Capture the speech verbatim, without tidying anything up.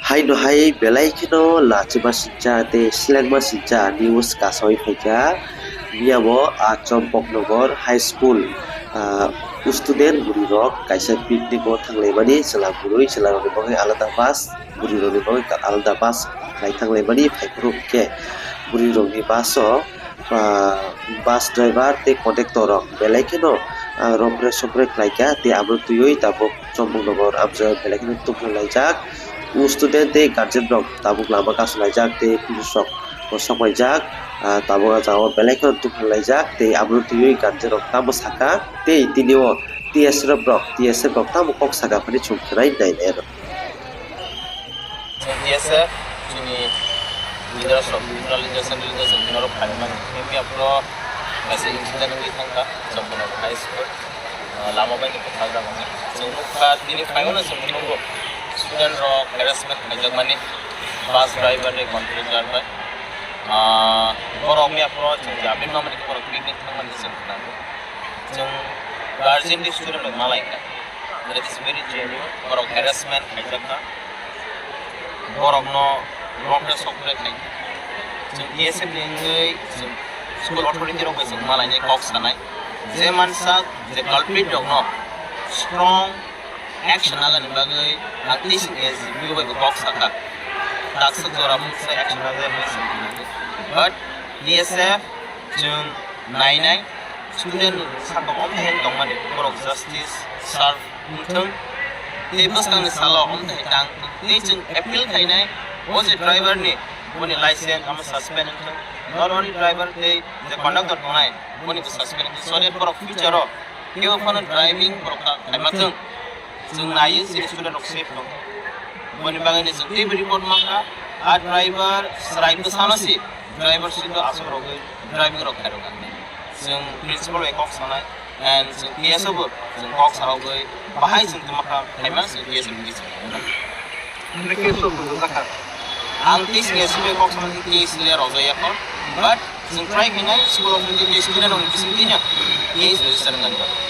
Haino hai belai kheno lachima sincha tei selengma sincha news kasawi phaikha. Miyabo a Chompoknogor High School, ah, student bwrwi rok kaisa picnic o thanglaimani, chwla bwrwi, chwla rokni bagwi alada bus, bwrwi rokni bagwi alada bus khai thanglaimani phaiphuru hwnkhe bwrwi rokni bus o, ah, bus driver tei conductor rok belai kheno, ah, ropre sopre khlaikha tei abo twiwi tabuk Chompoknogor amchaio belai kheno tubuna laijak. O student tei guardian rok tabuk lama kasu laijak tei police rok bo sokpaijak. Ah, tabuk ah jagao belai kheno tubuna laijak tei abono twiwi guardian rok tamo saka tei tini o T S F rok, T S F rok tamo kok saka phani chwng khwnai nai nai rw. T S F chini leaders rok, regional leaders, central leaders rok norok phaimani. Mimi aphuru kaisa incident wngwi thangkha, Chompoknogor High School. Ah, lama bai ni bwthajak wngkha. Chwng nukha, tini phaimano chwng nukgo. Student rok harassment khaijakmani, bus driver tei conductor bai. Ah, borok mia phoro chwng je update mamani borok picnic thangmani chwng khwnango. Chwng guardian tei student bai malai kha. That is very genuine. Borok harassment khaijakha. Borokno ropre sokre khai. Chwng T S F ni wngwi chwng school authority rok bai chwng malainai kok sanai. Je mansa je culprit rokno strong action nagani bagwi ang T C S ni bai kok sakha. Daksa jora mungsa action nagani bagwi chwng. But T S F chwng nainai student ni saka omthe tongmani borok justice serve wngthung. Tei bwskangni salo omthe tang tei chwng appeal khainai o je driver ni boni license amo suspend wngthung. Not only driver tei je conductor tongnai boni bo suspend wngthung. So that borok future o kebo phano driving borok kha-, khaima thung. Chwng naiwi chini student rok safe tong. Boni bagwi ni chwng teibo report mankha, a driver chwrai bwsano si driver seat o aswk rogwi driving rok khairok ang. Chwng principal bai kok sanai and chwng T S O bo chwng kok sarogwi bahai chwng tongma kha khaima chwng T S O ni bising. Ang T C S bai kok sanai case le rojak ya kon, but chwng try khainai school of case khainai nokni bising tini case register wngkha.